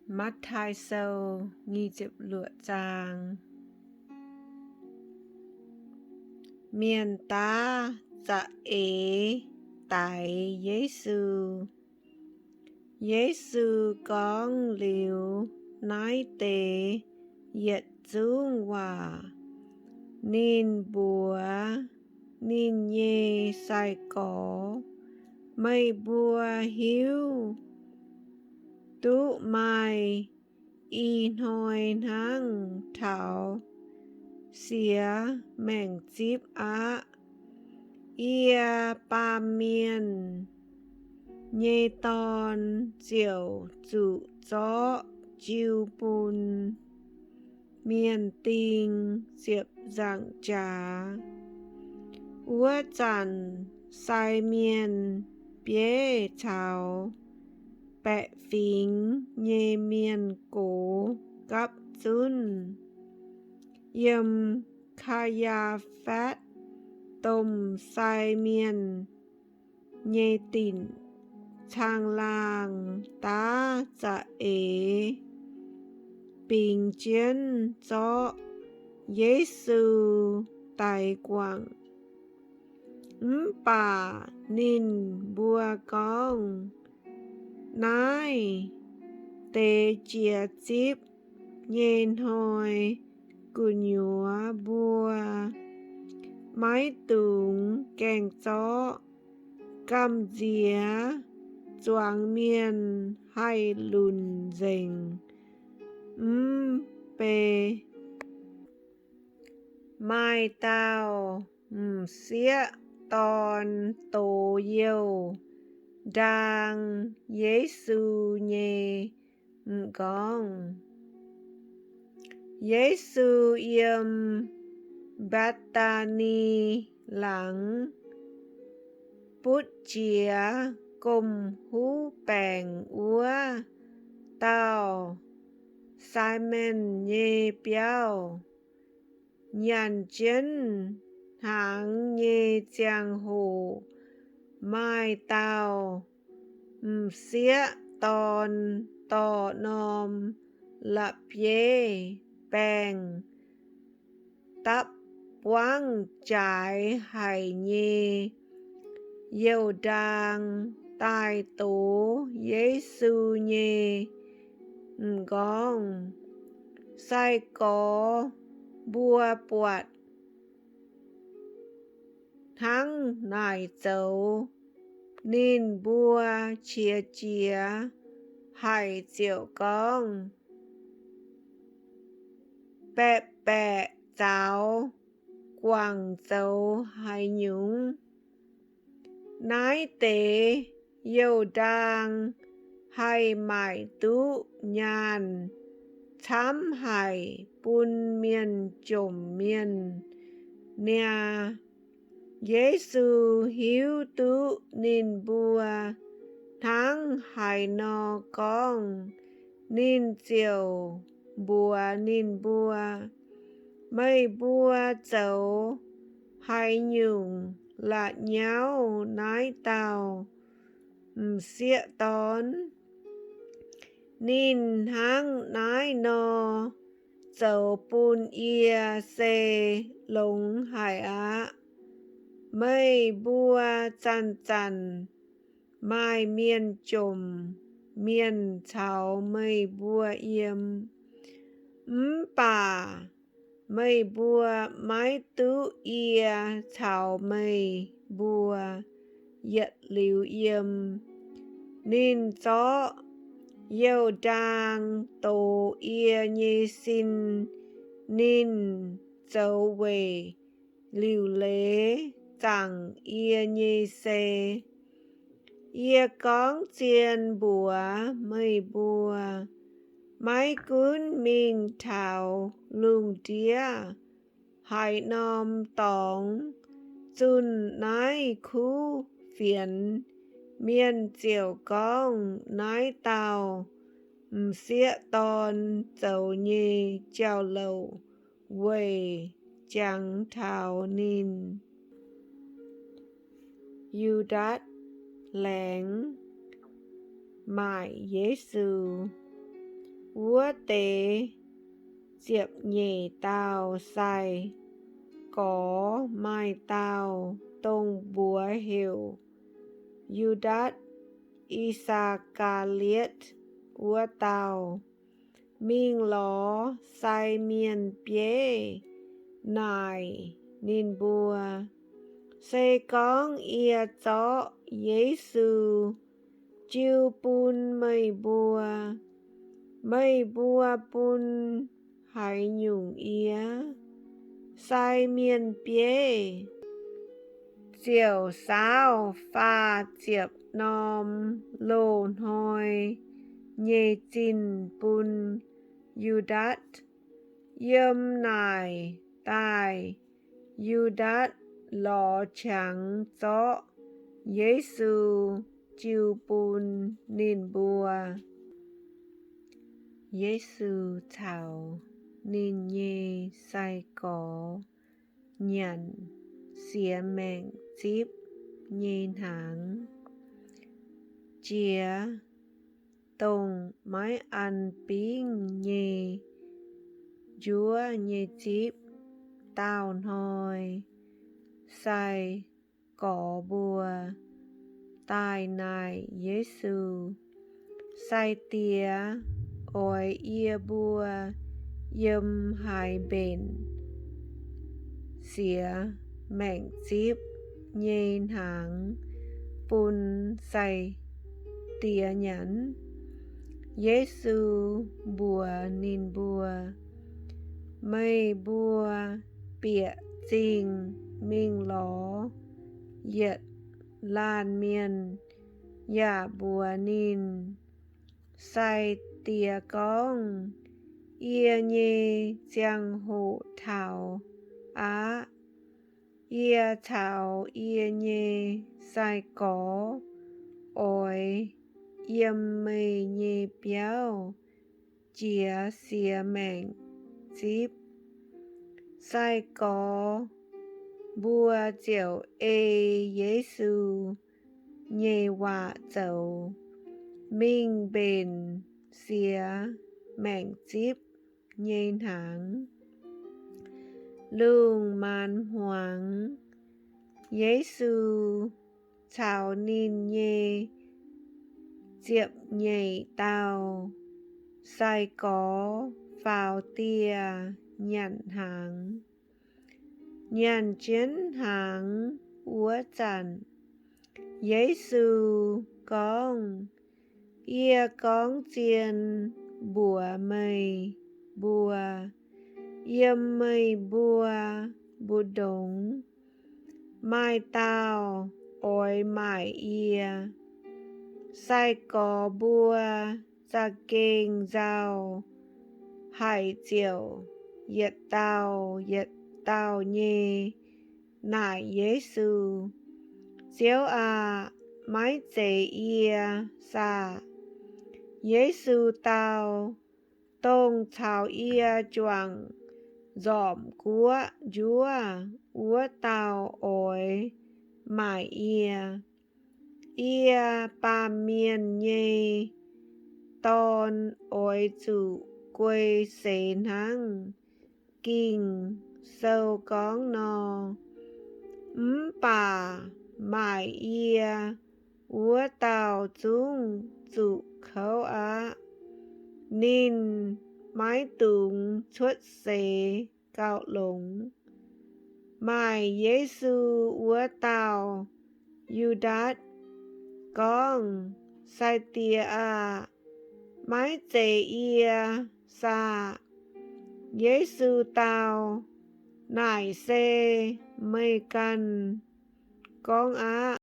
Matv^taai Sou nyic ziepc luoqc zaang. Mienh daav za'eix daix Yesu. Yesu gorngv liuz naaiv deix yietc zungv waac, ninh mbuox ninh nyei sai-gorx, Meih mbuo hiuv duqv maaih ih hnoi hnangv taux siex maengc zipv aqv. Yie, Baamh Mienh nyei Dorn, ziouc zuqc zorqv jiu bun mienh ding ziepc nzaangc jaax. Wuov zanc sai mienh bieiv caux baeqc fingx nyei mienh gox gapv zunv. Yiem Kaa^yaa^fatv domh sai mienh nyei dinc caangh laangh daav za'eix bingx jienv zorqv Yesu daix guangc. Mv baac ninh mbuo gorngv, Naaiv deix jiex zipv nyei hnoi gu'nyuoz mbuo maiv dungx gaengh zorqv. Gamh nziex zuangx mienh haih lunc nzengc mv bei. Maaih dauh m'sieqv dorn dox youh ndaang Yesu nyei m'nqorngv. Yesu yiem Mbe^taa^ni Laangz butv jiex gomh huv baengc wuov dauh Simon nyei biauv. Nyanc jienv hnaangx nyei ziangh hoc, maaih dauh m'sieqv dorn dorh norm la'bieiv-baengh dapv buangv jaaix haic nyei youh ndaang daaih dox Yesu nyei m'nqorngv. Sai-gorx mbuo buatc hnangv naaic zoux, ninh mbuo qiex jiez haic ziouc gorngv, Baeqc baeqc zaux guangc zoux haaix nyungc? Naaiv deix youh ndaang haih maaic duqv nyaanh camv haic bun mienh jomc mienh niaa. Yesu hiuv duqv ninh mbuo hnangv haaix nor gorngv, ninh ziouc mbuox ninh mbuo, Meih mbuo zoux haaix nyungc la'nyauv naaiv dauh m'sieqv dorn? Ninh hnangv naaiv nor zoux bun yie se longx haic aqv. Meih mbuo zanc-zanc maaih mienh jomc mienh caux meih mbuo yiem, mv baac meih mbuo maiv duqv yie caux meih mbuo yietc liuz yiem. Ninh zorqv youh ndaang dox yie nyei sin. Ninh zoux weic liuc leiz zaangc yie nyei sei. Yie gorngv zien mbuox meih mbuo, maiv gunv mingh taux lungh ndiev haaix norm dorngx, zunh naaiv kuv fienx, mienh ziouc gorngv naaiv dauh m'sieqv dorn zoux nyei jauv-louc weic jangx taux ninh. Yu^ndaatc Laengz Maaic Yesu. Wuov deix ziepc nyeic dauh sai-gorx maaih dauh dongh mbuox heuc Yu^ndaatc I^saa^kaa^li^atc wuov dauh, mingh lorz sai mienh bieiv naaic ninh mbuo, Se gorngv yie zorqv Yesu jiu bun meih mbuo, meih mbuo bun haaix nyungc yie? Sai mienh bieiv ziouc saauv faah ziepc norm loz-hnoi nyei zinh bun Yu^ndaatc. Yiem naaic daaih Yu^ndaatc lorz qangx zorqv Yesu jiu bun ninh mbuo. Yesu caux ninh nyei sai-gorx nyanc siex maengc zipv nyei hnaangx, jiex dongh maiv an bingv nyei njuov nyei zipv. Daauh hnoi sai-gorx mbuo daaih naaic Yesu, Sai-Diex, oix yie mbuo yiem haaix mbenc siex maengc zipv nyei hnaangx bun sai-diex nyanc? Yesu mbuox ninh mbuo, Meih mbuo bieqc zingh mingh lorz yietc laanh mienh yaac mbuox ninh, Sai-Diex gorngv, Yie nyei ziangh hoc taux aqv. Yie caux yie nyei sai-gorx oix yiem meih nyei biauv jiex siex maengc zipv. Sai-gorx mbuo ziouc ei Yesu nyei waac zoux, mingh mbenc siex maengc zipv nyei hnaangx. Lungh maanz hmuangx, Yesu caux ninh nyei ziepc nyeic dauh sai-gorx faaux dieh nyanc hnaangx. Nyanc jienv hnaangx wuov zanc, Yesu gorngv, Yie gorngv zien mbuox meih mbuo, yiem meih mbuo mbu'ndongx maaih dauh oix maaic yie. Sai-gorx mbuo za'gengh nzauh haic ziouc yietc dauh yietc dauh nyei naaic Yesu, Ziouv aah! Maiv zeiz yie saah? Yesu dau, Dongh caux yie juangc nzormc guoqv njuov wuov dauh oix maaic yie. Yie, Baamh Mienh nyei Dorn, oix zuqc guei seix hnangv Ging-Sou gorngv nor. Mv baac maaic yie wuov dauh zungv zuqc kouv aqv. Ninh maiv dungx cuotv seix gauh longx. Maaic Yesu wuov dauh, Yu^ndaatc, gorngv, Sai-Diex aah! Maiv zeiz yie saah? Yesu dau, Naaic se meih ganh gorngv aqv.